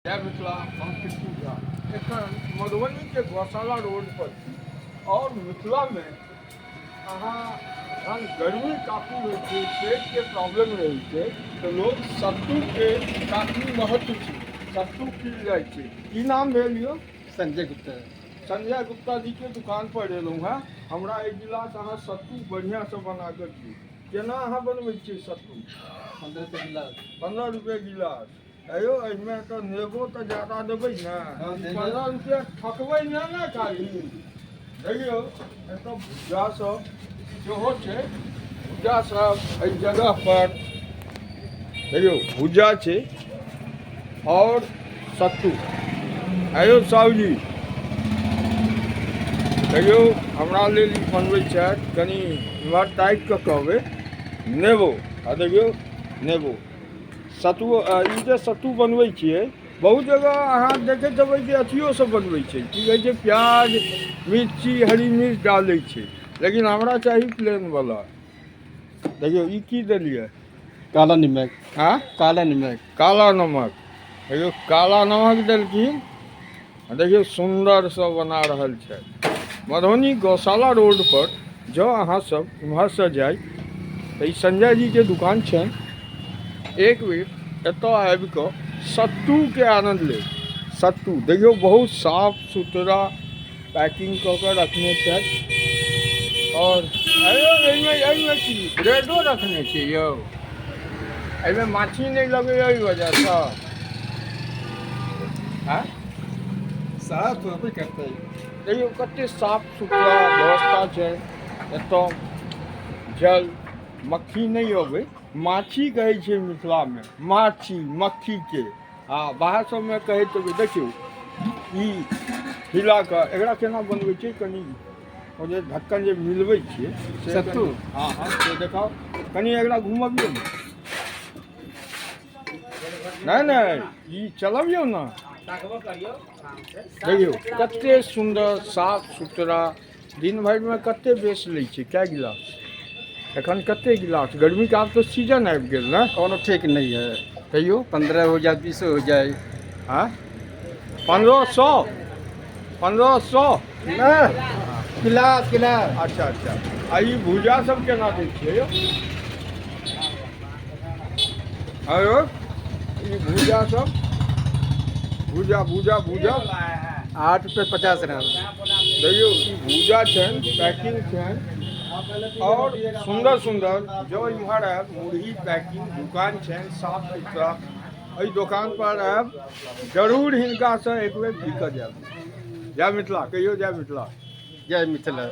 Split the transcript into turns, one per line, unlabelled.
जय मिथिला। हम टिप्पू झा एखन मधुबनीके गौशाला रोड पर छी और मिथिलामे अहाँ जहन गर्मी काफी होइ छै, पेटके प्रॉब्लम रहै छै, तऽ लोक सत्तूके काफी महत्व छै, सत्तू पी जाइ छै। की नाम भेल यौ?
संजय गुप्ता।
संजय गुप्ता जीके दुकान पर एलहुँ हेँ। हमरा एक गिलास अहाँ सत्तू बढ़िआँसँ बना कऽ दियौ। केना अहाँ बनबै छियै सत्तू?
15 रुपये गिलास।
15 रुपए गिलास। अयो, एहिमे तऽ नेबो तऽ ज्यादा देबै ने?
हँ, देबै।
15 रुपया ठकबै ने ने खाली। देखियौ, एतऽ भुजा सब सेहो छै, भुजा सब एहि जगह पर देखियौ, भुजा छै आओर सत्तू। आयो साहु जी, देखियौ, हमरा लेल ई बनबै छथि। कनि इम्हर ताकि कऽ कहबै नेबो। आ देखियौ, नेबो सत्तू। ई जे सत्तू बनबै छियै, बहुत जगह अहाँ देखैत हेबै कि अथियो सब बनबै छै, की कहै छै, प्याज, मिर्ची, हरी मिर्च डालै छै, लेकिन हमरा चाही प्लेन वाला। देखियौ, ई की देलियै?
काला नमक।
आँ?
काला नमक।
काला नमक। देखियौ, काला नमक देलखिन आ देखियौ, सुन्दरसँ बना रहल छै। मधुबनी गौशाला रोड पर जँ अहाँ सब इम्हरसँ जाइ तऽ ई संजय जीके दुकान छनि। एक बेर एतऽ आबि कऽ सत्तूके आनन्द लेब। सत्तू देखियौ, बहुत साफ सुथरा पैकिंग कऽ कऽ रखने छथि। आओर अयो, एहिमे एहिमे की ब्रेडो रखने छियै यौ? एहिमे माछी नहि लगैए एहि वजहसँ? आँय?
साफ होबे करतै।
देखियौ, कते साफ सुथरा व्यवस्था छै एतऽ। जल मक्खी नहि अबै, माछी कहै छै मिथिलामे माछी मक्खीके, आ बाहर सबमे कहैत हेबै। देखियौ, ई हिला कऽ एकरा केना बनबै छै, कनि ओ जे ढक्कन जे मिलबै छियै से।
सत्तू?
हँ, से देखाउ कनि, एकरा घुमबियौ ने। नहि नहि, ई चलबियौ ने। देखियौ, कते सुन्दर साफ सुथरा। दिन भरिमे कते बेच लै छियै? कए गिलास एखन, कते गिलास? गर्मीके आब तऽ सीजन आबि गेल ने।
कोनो ठीक नहीं है।
तैयो?
15 हो जाए, 20 हो जाए।
आँय, 1500, 1500?
गिलास, गिलास।
अच्छा, आ ई भुजा सब केना दै छियै यौ? आयो, ई भुजा सब, भुजा, भुजा, भुजा?
8 रुपये 50 ग्राम।
देखियौ, ई भुजा छनि, पैकिंग छनि और सुन्दर सुन्दर। जँ इम्हर आयब, मुरही पैकिंग दुकान छनि, साफ सुथरा। एहि दोकान पर आयब जरूर, हिनकासँ एक बेर पी कऽ जायब। जय मिथिला कहियौ, जय मिथिला।
जय मिथिला।